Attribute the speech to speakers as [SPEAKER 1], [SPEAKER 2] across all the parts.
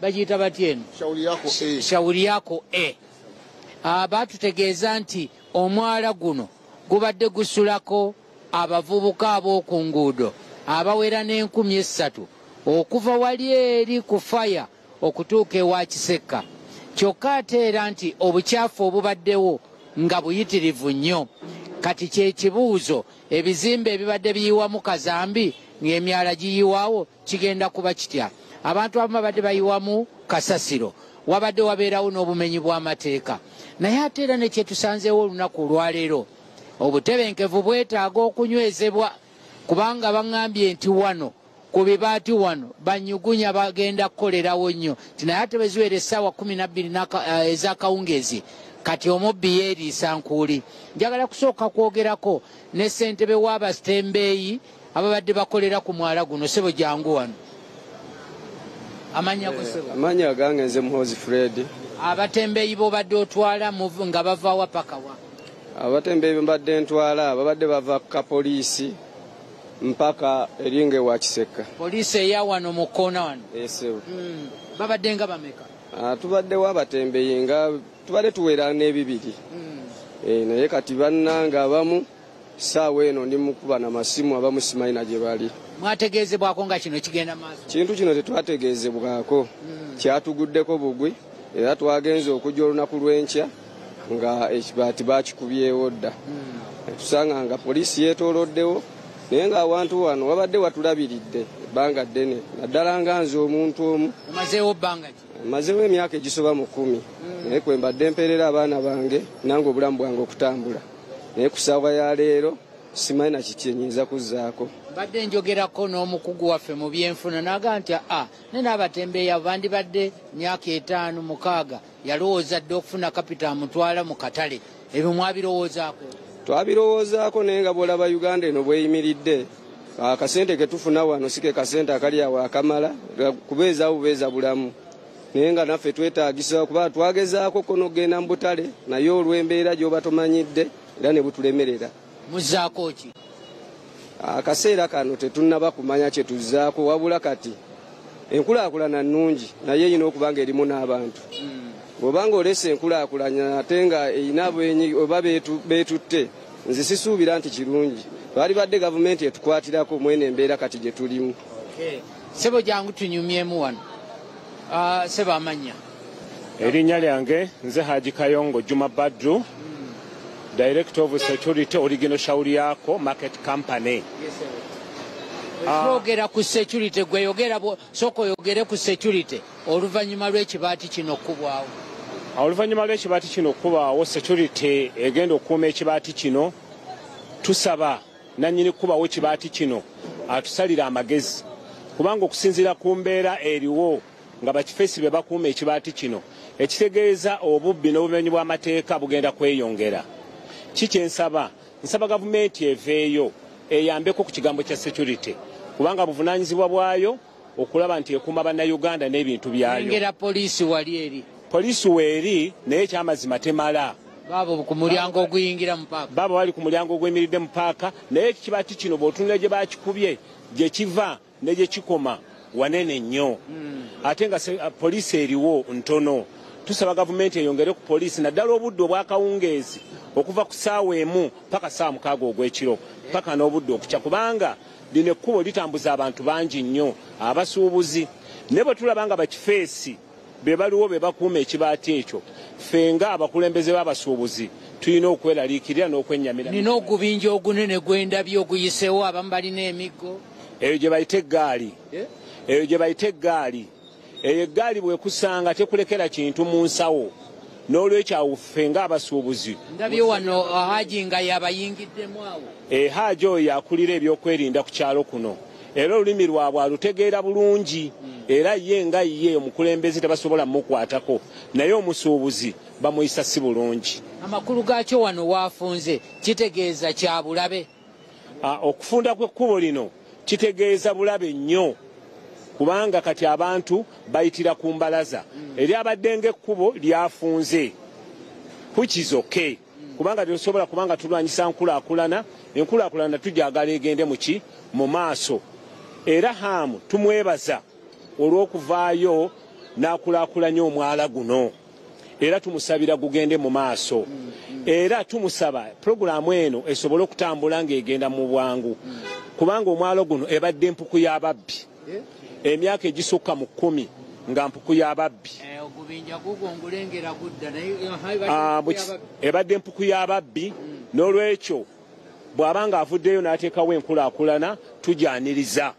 [SPEAKER 1] Bagiyita batya eno? Shauri Yako A. Batutegeeza nti omwala guno gubadde gusulako abavubuka ab'oku nguudo abawera n'3,000 okuva wali eri ku faya okutuuka ewa Kisekka. Kyokka ate era nti obukyafu obubaddewo nga buyitirivu nnyo. Kati kyekibuuzo, ebizimbe ebibadde biyiwamu kazambi ng'emyala giyiwawo kigenda kuba kitya? Abantu abamu babadde bayiwamu kasasiro, wabadde wabeerawo n'obumenyi bw'amateeka. Naye ate era ne kyetusanzeewo olunaku olwaleero, obutebenkevu bwetaaga okunywezebwa, kubanga baŋŋambye nti wano ku bibaati wano banyugunya bagenda kukolerawo nnyo. Naye ate bwe ziwera essaawa 12 ez'akawungeezi, kati omubbi yeeriisa nkuuli. Njagala kusooka kwogerako ne ssentebe w'abatembeeyi ababadde bakolera ku mwala guno. Ssebo jangu wano. Amannya go ssebo?
[SPEAKER 2] Amannya gange nze Muhoozi Fred.
[SPEAKER 1] Abatembeeyi b'obadde otwala nga bava wa paka wa?
[SPEAKER 2] Abatembeeyi be mbadde ntwala babadde bava ku kapoliisi mpaka eringa ewa Kisekka.
[SPEAKER 1] Poliisi eya wano mu kkoona wano?
[SPEAKER 2] Ssebo.
[SPEAKER 1] Babadde nga bameka?
[SPEAKER 2] Tubaddewo abatembeeyi nga tubadde tuwera n'ebibiri. Naye kati bannange abamu ssaawa eno ndi mukuba na masimu, abamu simanyi na gye bali.
[SPEAKER 1] Mwategeezebwako nga kino kigenda maaso?
[SPEAKER 2] Kintu kino tetwategeezebwako, kyatuguddeko bugwi, era twagenze okujja olunaku lw'enkya nga ekibaati baakikubyewo dda. Tusanga nga poliisi yeetooloddewo, naye ng'awantu wano wabadde watulabiridde ebbanga ddene, naddala nga nze omuntu omu.
[SPEAKER 1] Omazeewo bbanga ki?
[SPEAKER 2] Mazeewo emyaka egisoba mu 10, naye kwe mbadde mpeerera abaana bange nange obulamu bwange okutambula. Naye ku ssaawa ya leero simanyi na kiki nnyinza kuzzaako.
[SPEAKER 1] Mbadde njogerako n'omukugu waffe mu byenfuna n'agamba nti naye n'abatembeeyi abo bandibadde myaka 5 6 yalowooza dda okufuna kapita amutwala mu katale. Ebyo mwabirowoozaako?
[SPEAKER 2] Twabirowoozaako, naye nga bw'olaba Uganda eno bw'eyimiridde, akasente ke tufuna wano si ke kasente akali awo akamala kubeezaawo bubeeza bulamu. Naye nga naffe twetaagisa kuba twagezaako ko n'okugenda mu butale, naye olw'embeera gy'oba tomanyidde era ne butulemerera.
[SPEAKER 1] Muzzaako ki?
[SPEAKER 2] Akaseera kano tetunnaba kumanya kye tuzzaako, wabula kati enkulaakulana nnungi naye erina okuba ng'erimu n'abantu. Bw'oba ng'olese enkulaakulana ate nga erina oba beetutte, nze sisuubira nti kirungi. Twalibadde gavumenti etukwatirako mwene embeera kati gye tulimu.
[SPEAKER 1] Ssebo jangu tunyumyemu wano. Ssebo amannya?
[SPEAKER 3] Erinnya lyange nze Haji Kayongo Juma Badru, Director of Security Original Shauri Yako Market Company.
[SPEAKER 1] Twogera ku security, gwe yogera sooka oyogere ku security oluvannyuma lw'ekibaati kino okubwawo.
[SPEAKER 3] Oluvannyuma lw'ekibaati kino okubaawo, security egenda okukuuma ekibaati kino. Tusaba nannyini kubawo ekibaati kino atusalire amagezi, kubanga okusinziira ku mbeera eriwo nga bakifeesi be bakuuma ekibaati kino, ekitegeeza obubbi n'obumenyi bw'amateeka bugenda kweyongera. Ki kye nsaba? Nsaba gavumenti eveeyo eyambeko ku kigambo kya security, kubanga buvunaanyizibwa bwayo okulaba nti ekuuma bannayuganda n'ebintu byayo.
[SPEAKER 1] Nnengera poliisi wali eri.
[SPEAKER 3] Poliisi weeri, naye ekyamazima temala.
[SPEAKER 1] Baabo ku mulyango oguyingira mu paaka.
[SPEAKER 3] Baabo bali ku mulyango oguyimiridde mu paaka, naye ekibaati kino bw'otunula gye bakikubye, gye kiva ne gye kikoma wanene nnyo. Ate nga poliisi eriwo ntono. Tusaba gavumenti eyongere ku poliisi, naddala obudde obw'akawungeezi okuva ku ssaawa 1 paka ssaawa 6 ogw'ekiro, paka n'obudde okukya, kubanga lino ekkubo litambuza abantu bangi nnyo, abasuubuzi. Naye bwe tulaba nga bakifeesi be baliwo be bakuuma ekibaati ekyo, ffe nga abakulembeze b'abasuubuzi tulina okweraliikirira n'okwennyamira.
[SPEAKER 1] Nina ogubinja ogunene gwe ndabye oguyiseewo, abamu balina emiggo.
[SPEAKER 3] Eyo gye bayita eggaali. Eyo gye bayita eggaali. Eyo eggaali bw'ekusanga tekulekera kintu mu nsawo. N'olwekyo awo ffe ng'abasuubuzi.
[SPEAKER 1] Ndabye wano Haji nga yabayingiddemu awo.
[SPEAKER 3] Haji oyo yakulira ebyokwerinda ku kyalo kuno. Era olulimi lwabwe alutegeera bulungi. Era ye nga ye omukulembeze tebasobola mmukwatako. Naye omusuubuzi bamuyisa si bulungi.
[SPEAKER 1] Amakulu gaakyo wano waafunze kitegeeza kya bulabe.
[SPEAKER 3] Okufunda kw'ekkubo lino kitegeeza bulabe nnyo, kubanga kati abantu bayitira ku mbalaza. Eri abadde ng'ekkubo lyafunze, which is okay, kubanga tetusobola kubanga tulwanyisa nkulaakulana. Enkulaakulana tujagala egende mu maaso. Era Haamu tumwebaza olw'okuvaayo n'akulaakulanya omwala guno, era tumusabira gugende mu maaso. Era tumusaba pulogulaamu eno esobole okutambula ng'egenda mu bwangu, kubanga omwalo guno ebadde empuku y'ababbi emyaka egisukka mu 10 nga mpuku y'ababbi. Ebadde empuku y'ababbi, n'olwekyo bw'abanga avuddeyo n'ateekawo enkulaakulana tujaniriza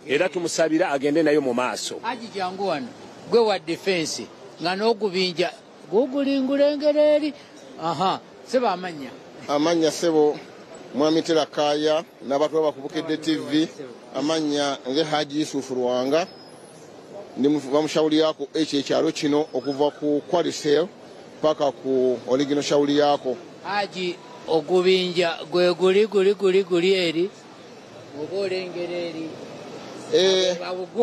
[SPEAKER 3] era tumusabira agende nayo mu maaso.
[SPEAKER 1] Haji jangu wano gwe wa defense nga n'ogubinja gugulingulengera eri. Aha, sebo amannya.
[SPEAKER 4] Amannya sebo Mwami Terakaya n'abantu abakubukedde TV. Amannya nze Haji Yusufu Lwanga, ndi bamushauri yako ekyo ekyalo kino okuva ku Qualicel paka ku Oligino shauri yako.
[SPEAKER 1] Haji, ogubinja gwe guli guli guli guli eri oba olengera eri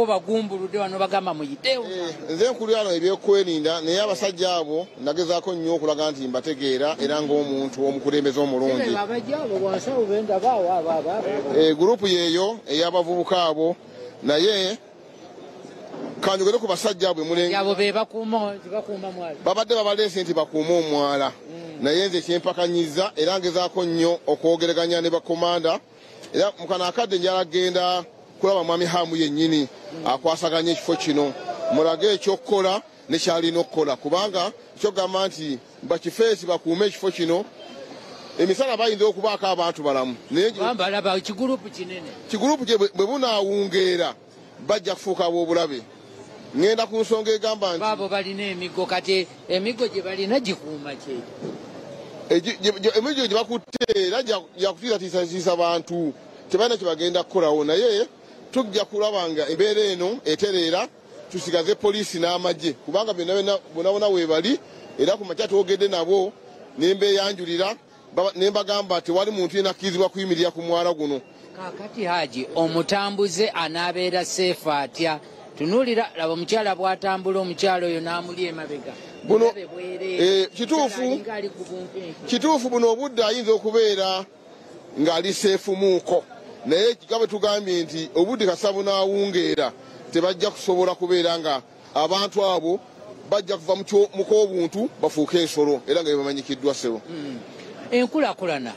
[SPEAKER 1] bagumbuludde wano bagamba muyitewo.
[SPEAKER 4] Nze nkulira ebyokwerinda, naye abasajja abo nagezaako nnyo okulaga nti mbategeera era ng'omuntu omukulembeze omulungi. Gurupu yeeyo ey'abavubuka abo, naye kanjogere ku basajja abo
[SPEAKER 1] abo be bakuuma mwala,
[SPEAKER 4] babadde babaleese nti bakuume omwala, naye nze kyempakanyizza era ngezaako nnyo okwogeraganya ne bakomanda, era mukano akadde njala genda kulaba Mwami Hamu yennyini akwasaganya ekifo kino, mulage ekyokukola nekyalina okukola, kubanga kyogamba nti bakifeesi bakuume ekifo kino. Emisana bayinza okubaako abantu balamu, naye
[SPEAKER 1] kigurupu kinene,
[SPEAKER 4] kigurupu kye bwe bunaawungeera bajja kufuuka ab'obulabe. Ngenda ku nsonga egamba nti
[SPEAKER 1] baabo balina emiggo, kati emiggo gye balina gikuuma ki?
[SPEAKER 4] Emiggo gye bakutte era gyakutiisatiisa bantu, tebalina kye bagenda kukolawo, naye tujja kulaba nga embeera eno etereera, tusigaze poliisi n'amagye, kubanga byonna bonna weebali. Era ku makya twogedde nabo ne mbeeyanjulira ne mbagamba tewali muntu yenna akkirizibwa kuyimirira ku mwala guno.
[SPEAKER 1] Kaakati Haji, omutambuze anaabeera seefu atya? Tunuulira, laba omukyala bw'atambula, omukyala oyo n'amuli emabega.
[SPEAKER 4] Buno kituufu, buno obudde ayinza okubeera ng'ali seefumuuko, naye nga bwe tugambye nti obudde kasa bunaawungeera tebajja kusobola kubeera nga abantu abo bajja kuva mu k'obuntu bafuuke ensolo, era nga bebamanyikiddwa ssebo.
[SPEAKER 1] Enkulaakulana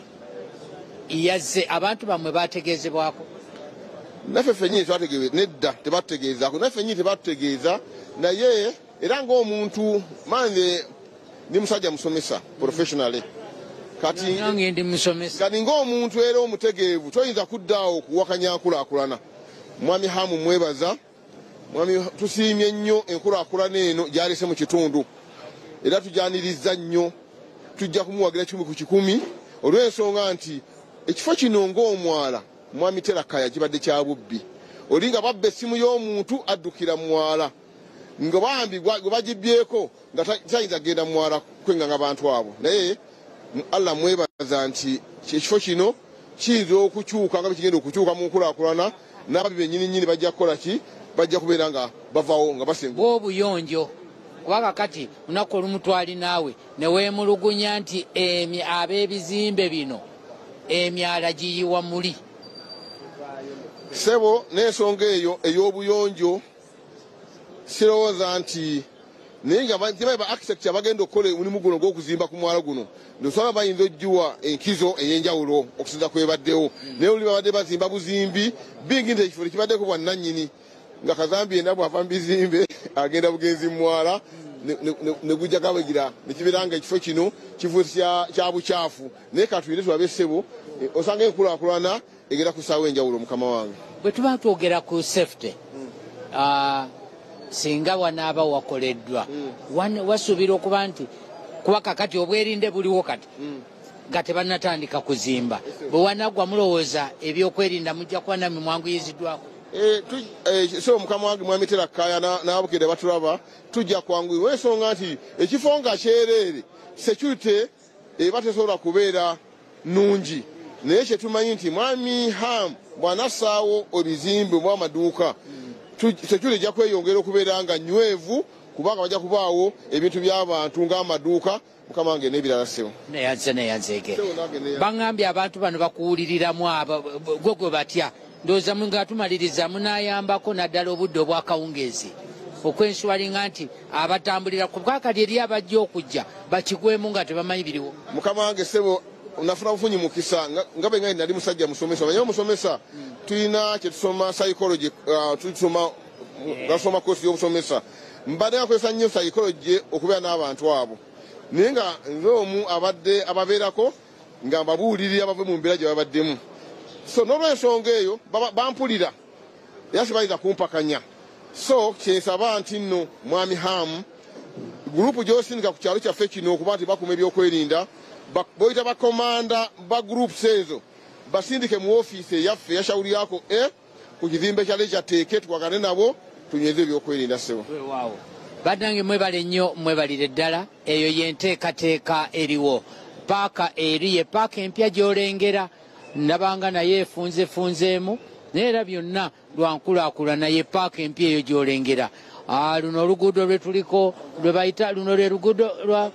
[SPEAKER 1] yazze, abantu bammwe bategeezebwako?
[SPEAKER 4] Naffe ffennyini twategeeza nedda, tebatutegeezaako, naffe ffennyini tebatutegeeza, naye era ng'omuntu manze ndi musajja musomesa professionally, kati
[SPEAKER 1] nange ndi musomesa,
[SPEAKER 4] kati ng'omuntu era omutegeevu toyinza kuddaawo okuwakanya nkulaakulana. Mwami Hamu mwebaza, mwami tusiimye nnyo enkulaakulana eno gy'aleese mu kitundu, era tujaniriza nnyo, tujja kumuwagira 1 ku 100 olw'ensonga nti ekifo kino ng'omwala Mwami Terakaya kibadde kya bubbi. Oli nga babba essimu y'omuntu addukira mwala, nga bambi gwe bagibyeko nga tayinza kugenda mwala kwenganga bantu abo, naye Allah mwebaza nti ekifo kino kiyinza okukyuka nga bwe kigenda okukyuka mu nkulaakulana, n'ababbi bennyini nnyini bajja kukola ki? Bajja kubeera nga bavaawo nga basenguka.
[SPEAKER 1] Obuyonjo kubanga kati lunaku olumu twali naawe ne weemulugunya nti ab'ebizimbe bino emyala giyiwa muli.
[SPEAKER 4] Ssebo, n'ensonga eyo ey'obuyonjo sirowooza nti naye nga ba architect abagenda okukola omulimu guno ogw'okuzimba ku mwala guno nosaba bayinza ojjuwa enkizo ey'enjawulo okusinza kwebaddewo, naye oli babadde bazimba buzimbi bingi nti ekifo tekibaddeko bwannannyini, nga kazambi yenna bw'ava mu bizimbe agenda bugenzi mu mwala ne gujja gabagira ne kibeera nga ekifo kino kifuuse kya bukyafu. Naye katuyire tulabe ssebo, osanga enkulaakulana egenda kusaawo enjawulo. Mukama wange,
[SPEAKER 1] bwe tuba twogera ku safety, singa wanaaba wakoleddwa wasuubira okuba nti kuba kakati obwerinde buliwo kati nga tebannatandika kuzimba, bwe wanaggwa mulowooza ebyokwerinda mujja kuba nammwe mwanguyiziddwako?
[SPEAKER 4] So mukama wange Mwami Terakaya n'abukedde batulaba, tujja kwanguyirwa ensonga nti ekifo nga kyereere security eba tesobola kubeera nnungi, naye kyetumanyi nti Mwami Ham bw'anassaawo ebizimbe oba amaduuka, security ejja kweyongera okubeera nga nnywevu, kubanga bajja kubaawo ebintu by'abantu ng'amaduuka, mukama wange n'ebirala ssebo.
[SPEAKER 1] Neyanze neyanzeege. Baŋŋambye abantu bano bakuwuliriramu abo gwe gwe batya. Ndowooza nga tumaliriza munaayambako naddala obudde obwakawungeezi okwensuwalinga nti abatambulira ku bwakati eri abajja okujja bakigwemu nga tebamanyi biriwo.
[SPEAKER 4] Mukama wange ssebo, nafuna bufunyi mukisa nga bwe ngali nali musajja musomesa. Omanyi omusomesa tulina kye tusoma psychology, tusoma gasoma kosi y'obusomesa. Mbadde nkozesa nnyo psychology okubeera n'abantu abo, naye nga nze omu abadde ababeerako nga mbabuulirira bave mu mbeera gye babaddemu. So n'olw'ensonga eyo bampulira era sibayinza kumpakanya. So kyensaba nti nno mwami Hamu, gurupu gy'osindika ku kyalo kyaffe kino okuba nti bakuma ebyokwerinda, boyita bakomanda ba groups ezo basindike mu ofiisi eyaffe eyashawuli yako ku kizimbe kya Leisure Teeke, tukwagane nabo tunyweze ebyokwerinda ssebo.
[SPEAKER 1] Weewaawo bannange, mwebale nnyo, mwebalire ddala. Eyo yenteekateeka eriwo. Paaka eri ye paaka empya gy'olengera, ndabanga naye efunzefunzeemu, naye era byonna lwankulaakulana. Ye paaka empya eyo gy'olengera. Luno oluguudo lwe tuliko lwe bayita, luno lwe luguudo lwa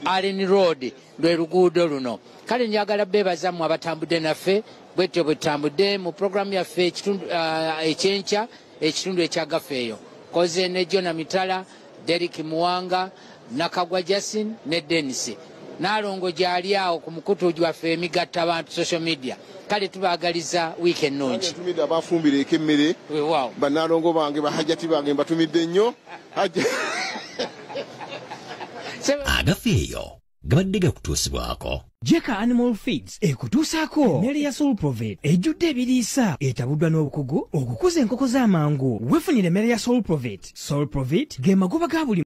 [SPEAKER 1] Allen Road, lwe luguudo luno. Kale njagala beebaza mmwe abatambudde naffe bwetyo bwe tutambudde mu puroguramu yaffe ekyenkya, ekitundu ekyagaffe eyo koze ne Jona Mitala, Derrick Muwanga, Nakagwa Jasin ne Dennis Naalongo gyali awo ku mukutu gwaffe emigatta abantu social media. Kale tubaagaliza wiiki ennungi.
[SPEAKER 4] Ntumidde abafumbira emmere, bannaalongo bange, bahajjati bange, mbatumidde nnyo.
[SPEAKER 5] Agafa eyo gabadde gakutuusibwako
[SPEAKER 6] Jeka Animal Feeds ekutuusaako emmere ya Solprovit ejjudde ebiriisa, etabuddwa n'obukugu okukuza enkoko z'amangu. Weefunire emmere ya Solprovit. Solprovit ge magoba ga buli